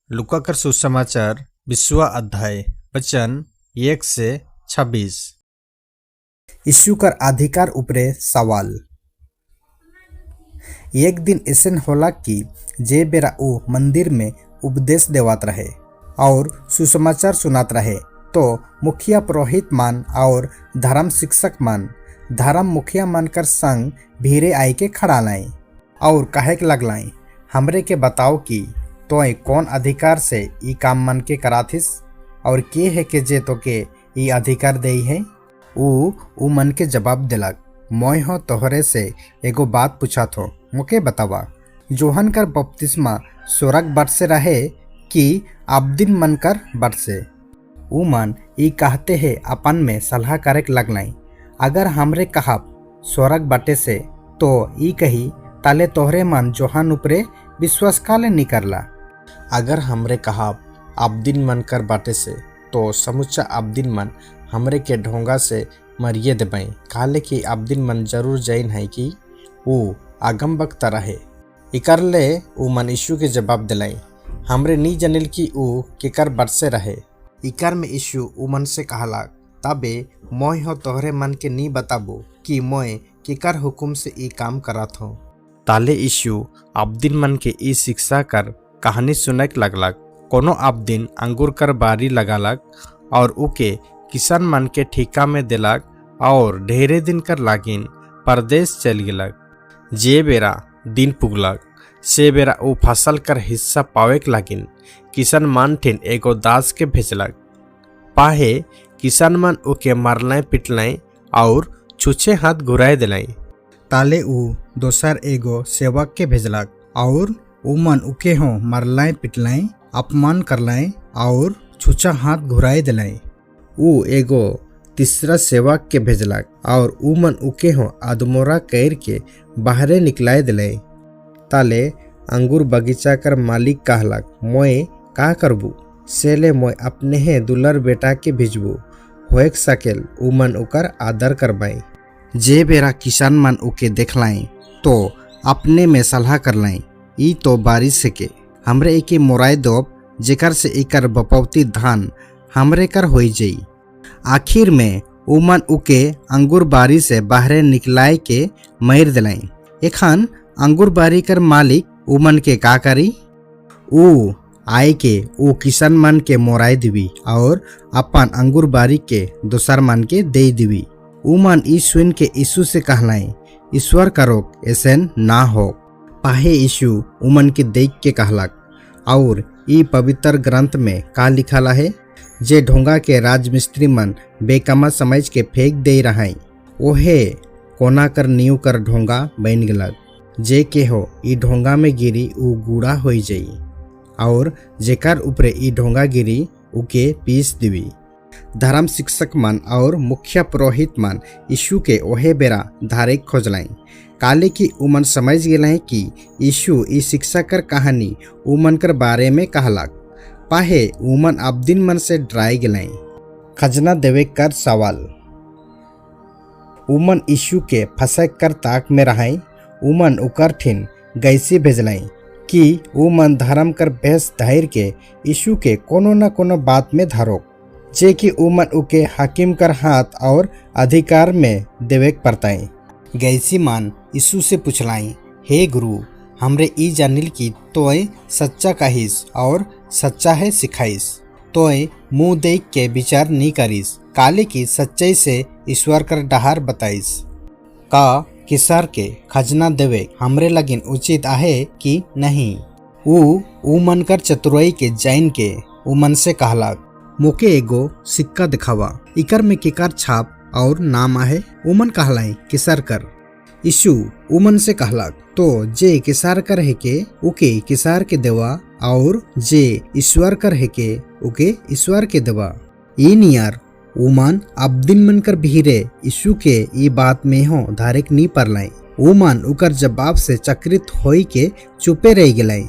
लूका कर सुसमाचार 20वां अध्याय वचन 1 से 26। यीशु कर अधिकार उपरे सवाल। एक दिन ऐसन होला कि जे बेरा ऊ मंदिर में उपदेश देवत रहे और सुसमाचार सुनात रहे तो मुखिया पुरोहित मन और धर्म शिक्षक मन धर्म मुखिया मन कर संग भीरे आई के खड़ा लाई और कहे के लगलाई, हमरे के बताओ कि तोय कौन अधिकार से ई काम मन के कराथिस और के है के जे तोके ई अधिकार देई है। ऊ ऊ मन के जवाब दिलक, मोय हो तोहरे से एगो बात पूछा हो, मोके बतावा, जोहन कर बपतिस्मा स्वर्ग बाट से रहे कि आबदिन मन कर बाट से? ऊ मन ई कहते है अपन में सलाह करे के लगलाई, अगर हमरे कहब स्वर्ग बाटे से तो ई कही ताले तोहरे मन जोहन उपरे विश्वास काले नहीं करला। अगर हमरे कहब आबदिन मन कर बाटे से तो समुच्चा आबदिन मन हमरे के ढोंगा से मरिए देबई, काले कि आबदिन मन जरूर जैन है कि ऊ आगम वक्ता रहे। इकर ले ऊ मन यीशु के जवाब दिलाई, हमरे नी जनिल कि ऊ केकर बाट से रहे। इकर में यीशु ऊ मन से कहला, तबे मोय हो तोहरे मन के नी बताबो कि मोय केकर हुकुम से ई काम करात हो। ताले यीशु आबदिन मन के ई शिक्षा कर कहानी सुनक लगलक। कोनो आबदिन अंगूर कर बारी लगालक और उके किसान मन के ठेका में दिलक और ढेरे दिन कर लागिन परदेश चल गेलक। जे बेरा दिन पुगलक से बेरा ऊ फसल कर हिस्सा पावे के लागिन किसान मन ठिन एगो दास के भेजलक। पाहे किसान मन उके मारलै पिटलै और छुछे हाथ घुराए दिलै। ताले ऊ दोसर एगो सेवक के भेजलक और ऊ मन उके हो मरलै पिटलै, अपमान करलै और छुछा हाथ घुराए दिलै। ऊ एगो तीसरा सेवक के भेजलक और ऊ मन उके हो अधमोरा कैर के बाहरे निकलाए दिलै। ताले अंगूर बगीचा कर मालिक कहलक, मोय का करबू? से ले मोय अपने हे दुलर बेटा के भेजबू, होएक सकेल ऊ मन ओकर आदर करबाई। जे बेरा किसान मन उके देखलाई तो अपने में सलाह करलाई, ई तो बारिश के हमरे एके मोराए दोब जेकर से एकर बपौती धान हमरे कर होई जई। आखिर में उमन उके अंगूर बारी से बाहरे निकलाए के मर दिलाई। एखान अंगूर बारी कर मालिक उमन के का करी? ऊ आए के ऊ किसान मन के मोराए दिवी और अपन अंगूर बारी के दोसर मन के दे दिवी। उमन ई सुन के यीशु से कहलाई, ईश्वर करो ऐसन ना हो। पाहे यीशु उमन के देख के कहलक, और ई पवित्र ग्रंथ में का लिखल है? जे ढोंगा के राजमिस्त्री मन बेकमा समझ के फेंक दे रहा, ओहे कोना कर नींव कर ढोंगा बन गलक। जे के हो ई ढोंगा में गिरी ऊ गूढ़ा हो जाई और जेकर ऊपरे ई ढोंगा गिरी उके पीस दिवी। धर्म शिक्षक मन और मुख्य पुरोहित मन यीशु के ओहे बेरा धारे खोजलाई, काले कि उमन समझ गए कि यीशु ई शिक्षा कर कहानी उमन कर बारे में कहलक। पाहे उमन अबदिन मन से डराए गए। खजना देवे कर सवाल। उमन यीशु के फंसक कर ताक में रहाई। उमन उकर ठिन गैसी भेजलाई कि उमन धर्म कर भेष धैर के यीशु के कोनो न कोनो बात में धरो, जे कि उमन उके हाकिम कर हाथ और अधिकार में देवे के पड़ताई। गैसी मान यीशु से पूछलाई, हे गुरु, हमरे ई जानिल कि तोय सच्चा कहिस और सच्चा है सिखाइस, तोय मुँह देख के विचार नहीं करिस, काले की सच्चाई से ईश्वर कर डहार बताइस। का किसार के खजना देवे हमरे लगिन उचित आहे कि नहीं? ऊ ऊ मन कर चतुराई के जान के ऊ मन से कहलक, मोके एगो सिक्का दिखावा, इकर में केकर छाप और नाम आहे? उमन कहलाई, किसार कर। यीशु उमन से कहलक, तो जे किसार कर है के उके किसार के देवा और जे ईश्वर कर है के उके ईश्वर के देवा। ई नियर उमन अबदिन मन कर भीरे यीशु के ई बात में हो धारिक नी परलाई। उमन उकर जवाब से चक्रित होई के चुपे रह गलाई।